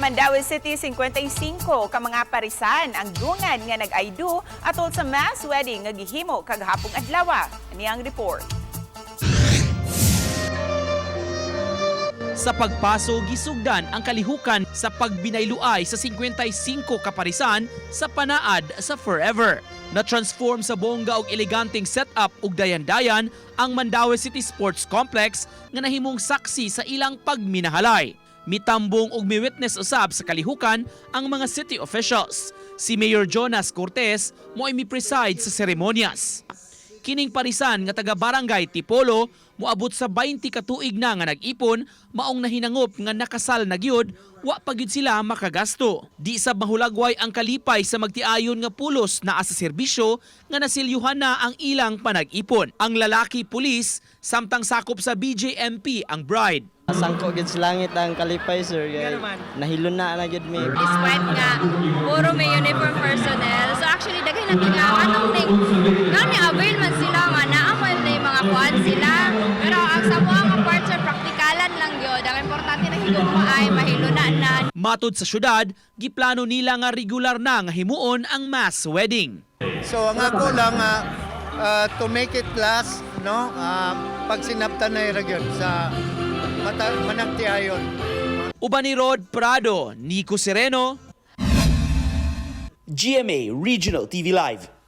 Mandaue City, 55 ka mga parisan ang dungan nga nag-I do atol sa mass wedding nga gihimo kagahapong adlaw. Ani ang report. Sa pagpaso, gisugdan ang kalihukan sa pagbinayluay sa 55 kaparisan sa panaad sa Forever. Na-transform sa bongga og eleganteng setup ug dayan-dayan ang Mandaue City Sports Complex nga nahimong saksi sa ilang pagminahalay. Mitambong ug mi-witness usab sa kalihukan ang mga city officials. Si Mayor Jonas Cortez mo mi-preside sa seremonyas. Kining parisan nga taga Barangay Tipolo moabot sa 20 ka tuig na nga nag-ipon, maong nahinangop nga nakasal na gyud, wa pa gyud sila makagasto. Di sab mahulagway ang kalipay sa magtiayon nga pulos naa sa serbisyo nga nasilyuhan na ang ilang panag-ipon. Ang lalaki pulis, samtang sakop sa BJMP ang bride. Sangko gid sa langit ang kalipay, sir, kay nahilon na na gid mi. Despite nga puro may uniform personnel. So actually daghan na nga anong ning nang ni avail man sila nga naa man na yung mga kuan sila. Pero ang sa mga nga part, sir, praktikalan lang gyud. Ang importante na higugma ay mahiluna na. Matud sa syudad, giplano nila nga regular na nga himuon ang mass wedding. So ang ako lang to make it last, no? Pag sinabtan na gyud sa mata, managtiayon. Uban ni Rod Prado, Nico Sereno, GMA Regional TV Live.